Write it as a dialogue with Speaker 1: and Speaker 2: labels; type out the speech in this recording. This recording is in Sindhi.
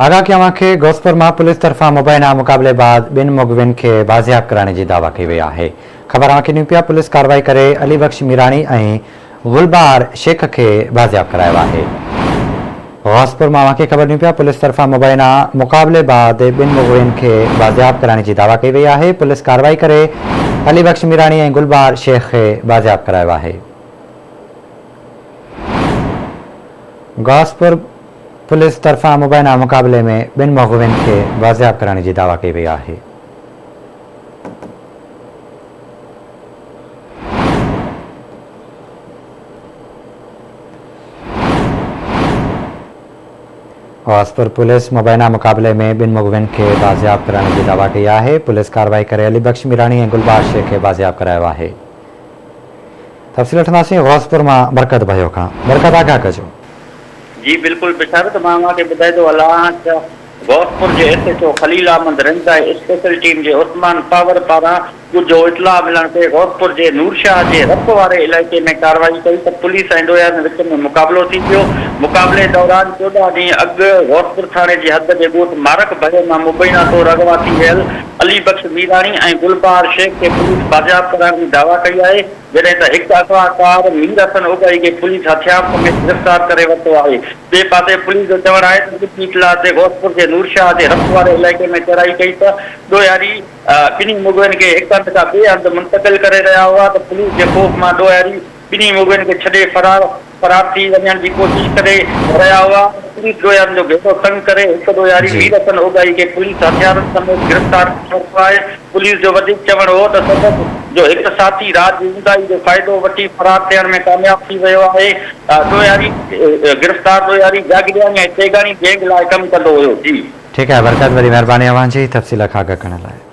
Speaker 1: آگاهه ڪيان اوهان کي غوثپور مان پوليس طرفان مبينا مقابلي بعد ٻن مغوين کي بازياب ڪرائڻ جي دعويٰ ڪئي وئي آهي. خبر اوهان کي ڏيون پيا پوليس ڪارروائي ڪري علي بخش ميراڻي ۽ گلبهار شيخ کي بازياب ڪرايو آهي. غوثپور مان اوهان کي خبر ڏيون پيا پوليس طرفان مبينا مقابلي بعد ٻن مغوين کي بازياب ڪرائڻ جي دعويٰ ڪئي وئي آهي. پوليس ڪارروائي ڪري علي بخش ميراڻي ۽ گلبهار شيخ کي بازياب ڪرايو آهي. غوثپور پوليس طرفان مبينا مقابلي ۾ ٻن مغوين کي بازياب ڪرائڻ جي دعويٰ ڪئي وئي آهي. غوثپور پوليس مبينا مقابلي ۾ ٻن مغوين کي بازياب ڪرائڻ جي دعويٰ ڪئي آهي. پوليس ڪارروائي ڪري علي بخش ميراڻي ۽ گلبهار شيخ کي بازياب ڪرايو آهي. تفصيل وٺنداسين غوثپور مان برڪت ڀيو کان. برڪت آگاهه ڪجو.
Speaker 2: جي بلڪل بشارت مان اوهان کي ٻڌائي ٿو هلان ته غوثپور جي S H O Khalil Ahmed Rind ۽ special team جي عثمان پاور پاران ڳجهو اطلاع ملڻ تي غوثپور جي نورشاهه جي رپ واري علائقي ۾ ڪارروائي ڪئي ته پوليس ۽ ڏوهيارن وچ ۾ مقابلو ٿي پيو مقابلي دوران 14 ڏينهن اڳ غوثپور ٿاڻي جي حد جي ڳوٺ مارڪ ڀيو مان مبينا طور اغوا ٿي ويل علي بخش ميراڻي ۽ گلبهار شيخ کي پوليس بازياب ڪرائڻ جي دعويٰ ڪئي آهي، جڏهن ته هڪ اغواڪار مير حسن اوڳاهي کي پوليس هٿيار سميت گرفتار ڪري ورتو آهي. ٻئي پاسي پوليس جو چوڻ آهي ته ڳجهي اطلاع تي غوثپور جي نورشاهه جي رپ واري علائقي ۾ چڙهائي ڪئي ته ڏوهياري ٻنهي مغوين کي هڪ هنڌ کان ٻئي هنڌ منتقل ڪري رهيا هئا ته پوليس جي خوف مان ڏوهياري ٻنهي مغوين کي ڇڏي فرار فرار ٿي وڃڻ جي ڪوشش ڪري رهيا هئا. پوليس ڏوهيارن جو گهيرو تنگ ڪري هڪ ڏوهياري مير حسن اوڳاهي کي پوليس هٿيارن سميت گرفتار ڪري ورتو آهي. پوليس جو وڌيڪ چوڻ هو ته سندس جو هڪ ساٿي رات جي اونداهي جو فائدو وٺي فرار ٿيڻ ۾ ڪامياب ٿي ويو آهي. ڏوهياري گرفتار ڏوهياري جاگيراڻي ۽ تيغاڻي گينگ لاء ڪم ڪندو هيو. جي.
Speaker 1: ٺيڪ آهي برڪت وڏي مهرباني اوهان جي تفصيل کان آگاهه ڪرڻ لاء.